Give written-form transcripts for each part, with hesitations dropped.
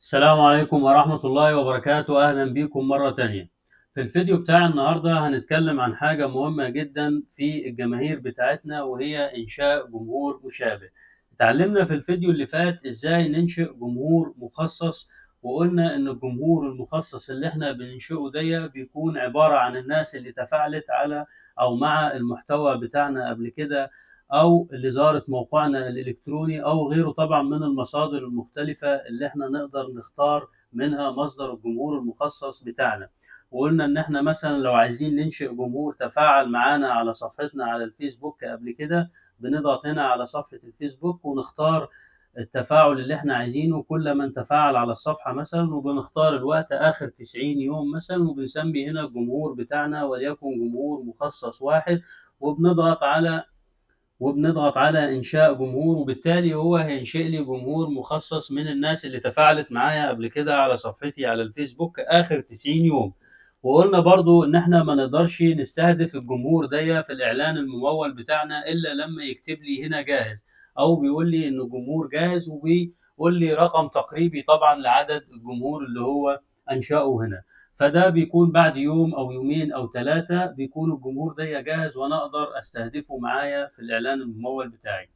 السلام عليكم ورحمة الله وبركاته. أهلا بيكم مرة تانية. في الفيديو بتاع النهاردة هنتكلم عن حاجة مهمة جدا في الجماهير بتاعتنا، وهي إنشاء جمهور مشابه. اتعلمنا في الفيديو اللي فات إزاي ننشئ جمهور مخصص، وقلنا إن الجمهور المخصص اللي احنا بننشئه ده بيكون عبارة عن الناس اللي تفاعلت على أو مع المحتوى بتاعنا قبل كده، أو اللي زارت موقعنا الإلكتروني أو غيره طبعا من المصادر المختلفة اللي احنا نقدر نختار منها مصدر الجمهور المخصص بتاعنا. وقلنا إن احنا مثلا لو عايزين ننشئ جمهور تفاعل معانا على صفحتنا على الفيسبوك قبل كده، بنضغط هنا على صفحة الفيسبوك ونختار التفاعل اللي احنا عايزينه، كل من تفاعل على الصفحة مثلا، وبنختار الوقت آخر 90 يوم مثلا، وبنسمي هنا الجمهور بتاعنا وليكن جمهور مخصص واحد، وبنضغط على إنشاء جمهور، وبالتالي هو هينشئ لي جمهور مخصص من الناس اللي تفاعلت معايا قبل كده على صفحتي على الفيسبوك آخر 90 يوم. وقلنا برضو إن إحنا ما نقدرش نستهدف الجمهور ده في الإعلان الممول بتاعنا إلا لما يكتب لي هنا جاهز، أو بيقول لي إن الجمهور جاهز، وبيقول لي رقم تقريبي طبعا لعدد الجمهور اللي هو أنشأه هنا. فده بيكون بعد يوم أو يومين أو 3 بيكون الجمهور ده جاهز وأنا أقدر أستهدفه معايا في الإعلان الممول بتاعي.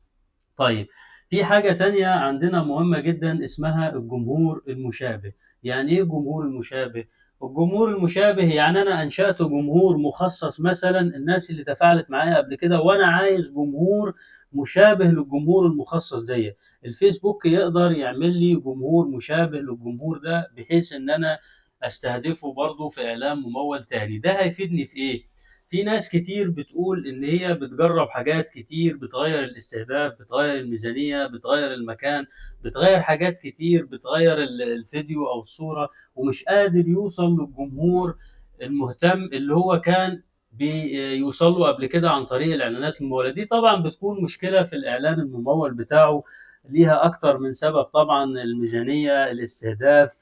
طيب في حاجة تانية عندنا مهمة جدا اسمها الجمهور المشابه. يعني إيه الجمهور المشابه؟ الجمهور المشابه يعني أنا أنشأت جمهور مخصص مثلا الناس اللي تفاعلت معايا قبل كده، وأنا عايز جمهور مشابه للجمهور المخصص ده. الفيسبوك يقدر يعمل لي جمهور مشابه للجمهور ده بحيث إن أنا استهدفه برضه في اعلان ممول تاني. ده هيفيدني في ايه؟ في ناس كتير بتقول ان هي بتجرب حاجات كتير، بتغير الاستهداف، بتغير الميزانية، بتغير المكان، بتغير حاجات كتير، بتغير الفيديو او الصورة، ومش قادر يوصل للجمهور المهتم اللي هو كان بيوصل له قبل كده عن طريق الاعلانات الممولة. دي طبعا بتكون مشكلة في الاعلان الممول بتاعه، ليها اكتر من سبب طبعا: الميزانية، الاستهداف،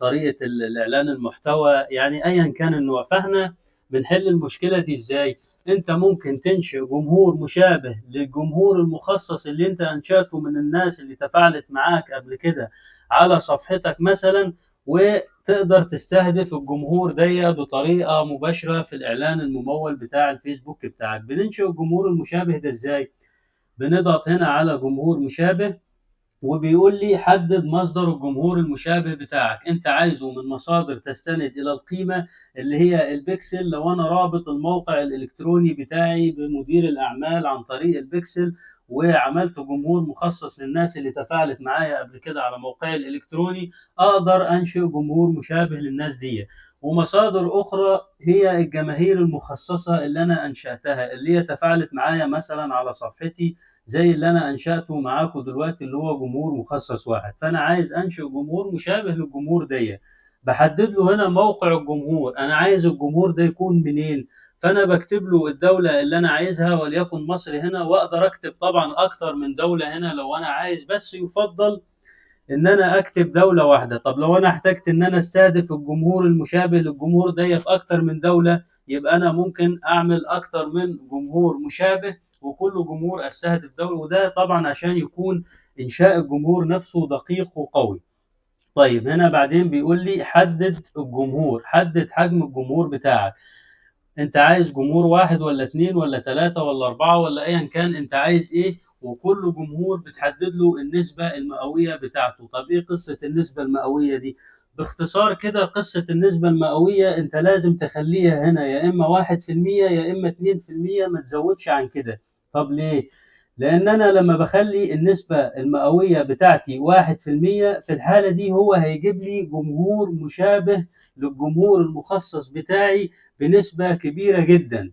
طريقة الإعلان المحتوى، يعني أيا كان النوع. فإحنا بنحل المشكلة دي إزاي؟ أنت ممكن تنشئ جمهور مشابه للجمهور المخصص اللي أنت أنشأته من الناس اللي تفاعلت معاك قبل كده على صفحتك مثلا، وتقدر تستهدف الجمهور ده بطريقة مباشرة في الإعلان الممول بتاع الفيسبوك بتاعك. بننشئ الجمهور المشابه ده إزاي؟ بنضغط هنا على جمهور مشابه، وبيقول لي حدد مصدر الجمهور المشابه بتاعك، انت عايزه من مصادر تستند الى القيمة اللي هي البكسل. لو انا رابط الموقع الالكتروني بتاعي بمدير الاعمال عن طريق البكسل وعملت جمهور مخصص للناس اللي تفاعلت معايا قبل كده على موقعي الالكتروني، اقدر انشئ جمهور مشابه للناس دي. ومصادر اخرى هي الجماهير المخصصة اللي انا انشأتها، اللي هي تفاعلت معايا مثلا على صفحتي زي اللي انا انشأته معاكم دلوقتي اللي هو جمهور مخصص واحد. فانا عايز انشئ جمهور مشابه للجمهور دي، بحدد له هنا موقع الجمهور، انا عايز الجمهور ده يكون منين، فانا بكتب له الدولة اللي انا عايزها وليكن مصر هنا، واقدر اكتب طبعا اكتر من دولة هنا لو انا عايز، بس يفضل ان انا اكتب دولة واحدة. طب لو انا احتجت ان انا استهدف الجمهور المشابه للجمهور ده في اكتر من دولة، يبقى انا ممكن اعمل اكتر من جمهور مشابه وكل جمهور استهدف دولة، وده طبعا عشان يكون انشاء الجمهور نفسه دقيق وقوي. طيب هنا بعدين بيقول لي حدد الجمهور، حدد حجم الجمهور بتاعك، انت عايز جمهور واحد ولا 2 ولا 3 ولا 4 ولا ايا كان انت عايز ايه، وكل جمهور بتحدد له النسبة المئوية بتاعته. طب ايه قصة النسبة المئوية دي؟ باختصار كده قصة النسبة المئوية انت لازم تخليها هنا يا اما واحد في المية يا اما اتنين في المية، ما تزودش عن كده. طب ليه؟ لأن أنا لما بخلي النسبة المئوية بتاعتي واحد في المية، في الحالة دي هو هيجيب لي جمهور مشابه للجمهور المخصص بتاعي بنسبة كبيرة جدا.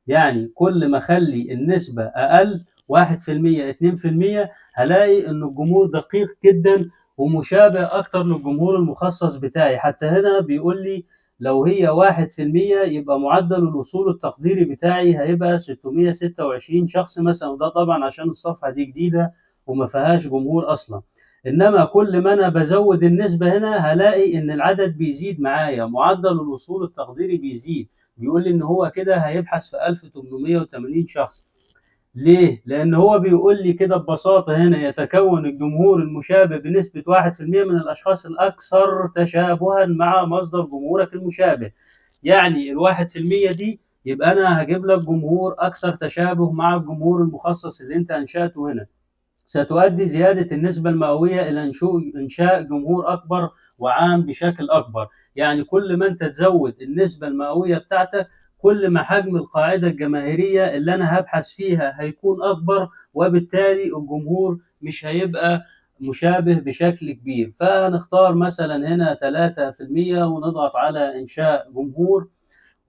يعني كل ما أخلي النسبة أقل واحد في المية اتنين في المية، هلاقي إن الجمهور دقيق جدا ومشابه أكتر للجمهور المخصص بتاعي. حتى هنا بيقول لي لو هي واحد في المية يبقى معدل الوصول التقديري بتاعي هيبقى 626 شخص مثلا، وده طبعا عشان الصفحة دي جديدة وما فيهاش جمهور أصلا. إنما كل ما أنا بزود النسبة هنا هلاقي إن العدد بيزيد معايا، معدل الوصول التقديري بيزيد. بيقول لي إن هو كده هيبحث في 1880 شخص. ليه؟ لأن هو بيقول لي كده ببساطة هنا يتكون الجمهور المشابه بنسبة 1% من الأشخاص الأكثر تشابها مع مصدر جمهورك المشابه. يعني 1% دي يبقى أنا هجيب لك جمهور أكثر تشابه مع الجمهور المخصص اللي أنت أنشأته هنا. ستؤدي زيادة النسبة المئوية إلى إنشاء جمهور أكبر وعام بشكل أكبر. يعني كل ما أنت تزود النسبة المئوية بتاعتك كل ما حجم القاعدة الجماهيرية اللي أنا هبحث فيها هيكون أكبر، وبالتالي الجمهور مش هيبقى مشابه بشكل كبير. فهنختار مثلا هنا 3% ونضغط على إنشاء جمهور،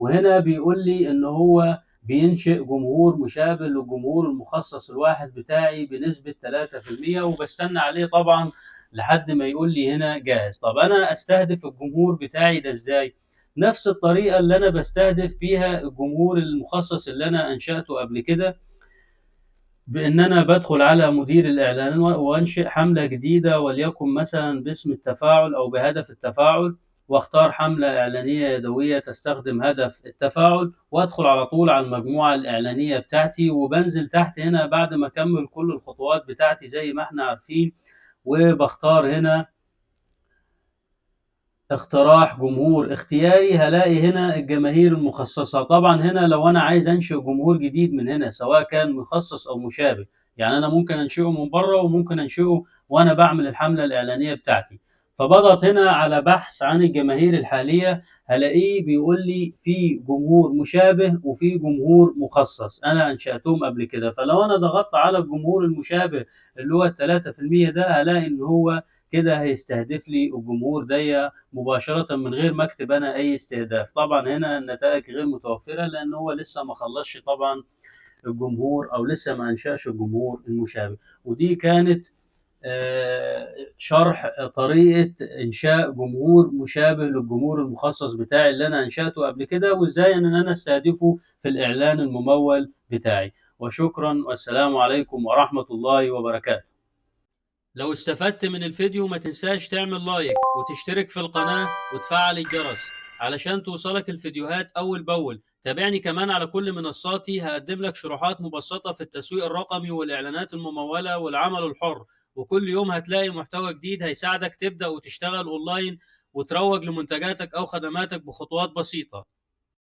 وهنا بيقول لي إن هو بينشئ جمهور مشابه للجمهور المخصص الواحد بتاعي بنسبة 3%، وبستنى عليه طبعا لحد ما يقول لي هنا جاهز. طب أنا أستهدف الجمهور بتاعي ده إزاي؟ نفس الطريقة اللي أنا بستهدف بيها الجمهور المخصص اللي أنا أنشأته قبل كده، بإن أنا بدخل على مدير الإعلان وأنشئ حملة جديدة وليكن مثلا باسم التفاعل أو بهدف التفاعل، واختار حملة إعلانية يدوية تستخدم هدف التفاعل، وادخل على طول على المجموعة الإعلانية بتاعتي، وبنزل تحت هنا بعد ما أكمل كل الخطوات بتاعتي زي ما احنا عارفين، وبختار هنا اقتراح جمهور اختياري. هلاقي هنا الجماهير المخصصة. طبعا هنا لو أنا عايز أنشئ جمهور جديد من هنا سواء كان مخصص أو مشابه، يعني أنا ممكن أنشئه من بره وممكن أنشئه وأنا بعمل الحملة الإعلانية بتاعتي. فبضغط هنا على بحث عن الجماهير الحالية، هلاقيه بيقول لي في جمهور مشابه وفي جمهور مخصص أنا أنشأتهم قبل كده. فلو أنا ضغطت على الجمهور المشابه اللي هو 3% ده، هلاقي إن هو كده هيستهدف لي الجمهور ده مباشرة من غير ما أكتب أنا أي استهداف. طبعا هنا النتائج غير متوفرة لأن هو لسه ما خلصش طبعا الجمهور أو لسه ما أنشأش الجمهور المشابه. ودي كانت شرح طريقة إنشاء جمهور مشابه للجمهور المخصص بتاعي اللي أنا أنشأته قبل كده، وإزاي إن أنا أستهدفه في الإعلان الممول بتاعي. وشكرا، والسلام عليكم ورحمة الله وبركاته. لو استفدت من الفيديو ما تنساش تعمل لايك وتشترك في القناة وتفعل الجرس علشان توصلك الفيديوهات أول بأول. تابعني كمان على كل منصاتي، هقدم لك شروحات مبسطة في التسويق الرقمي والإعلانات الممولة والعمل الحر، وكل يوم هتلاقي محتوى جديد هيساعدك تبدأ وتشتغل أونلاين وتروج لمنتجاتك أو خدماتك بخطوات بسيطة.